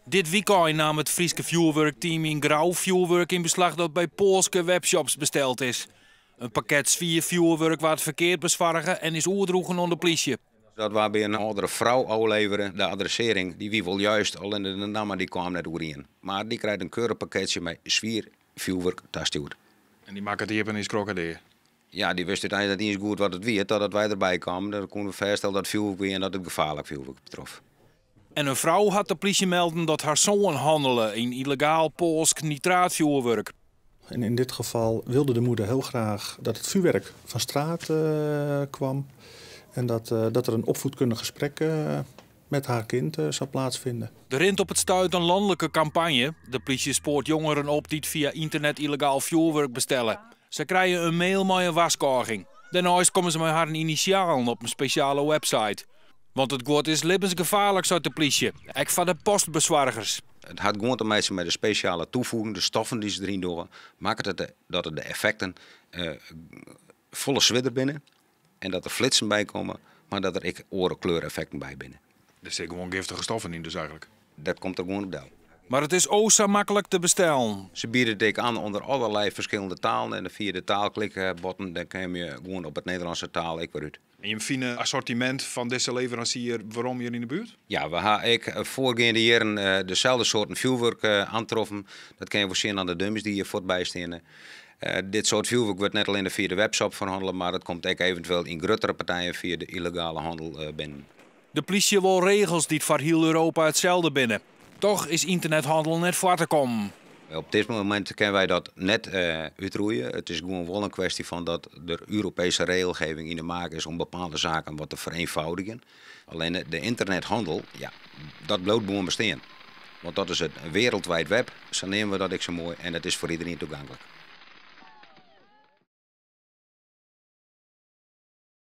Dit wykein naam it Fryske fjoerwurkteam yn Grou fjoerwurk yn beslach dat by Poalske webshops besteld is. In pakket swier fjoerwurk waard ferkeard besoarge en is oerdroegen oan de plysje. Dat waard by in âldere frou ôflevere. De adressearring dy wie wol juist, allinne de namme dy kaam net oerien. Mar dy krijt in keurich pakketsje mei swier fjoerwurk tastjoerd. En dy makket iepen en skrok har dea. Ja, dy wist úteinlik net iens goed wat it wie, totdat wy derby kamen. Dan koene we fêststelle dat it fjoerwurk wie en dat it gefaarlik fjoerwurk betrof. En in frou hat de plysje melden dat har soan hannele yn yllegaal Poalsk nitraatfjoerwurk. En in dit geval wilde de moeder heel graag dat het vuurwerk van straat kwam en dat er een opvoedkundig gesprek met haar kind zou plaatsvinden. Der rint op it stuit in lanlike kampanje. De plysje spoart jongeren op dy't fia ynternet yllegaal fjoerwurk bestelle. Se krije in mail mei in warskôging. Dêrneist komme se mei harren inisjalen op in spesjale website. Want it guod is libbensgefaarlik, seit de plysje, ek foar de postbesoargers. It hat gewoan te meitsjen mei de spesjale toevoeging, de stoffen dy't se deryn dogge, makket it dat de effekten folle swierder binne en dat der flitsen by komme, mar dat der ek oare kleureffekten by binne. Der sitte gewoan giftige stoffen yn dus eigentlik? Dat komt der gewoan op del. Mar it is o sa maklik te bestellen. Se biede it ek oan ûnder allerlei ferskillende talen en fia de taalklikbotten, dêr komme je gewoan op it Nederlânske taal ek wer út. En jim fine assortimint fan dizze leveransier werom hjir yn de buert? Ja, we ha ek foargeande jierren deselde soarten fjoerwurk oantroffen. Dat kinne je wol sjen oan de dummies dy't hjir fuortby steane. Dit soart fjoerwurk wurdt net allinne fia de webshop ferhannele, mar it komt ek eventueel yn gruttere partijen fia de yllegale hannel binnen. De plysje wol regels dy't foar hiel Europa itselde binne. Toch is ynternethannel net foar te kommen. Op dit momint kinne wy dat net útroeie. It is gewoan wol in kwestje fan dat der Europeeske regelgeving yn de maak is om bepaalde saken wat te fereenfoudigjen. Allinne de ynternethannel, ja, dat bliuwt gewoan bestean. Want dat is it wereldwijd web, sa neame we dat ek sa moai, en it is foar iderien toeganklik.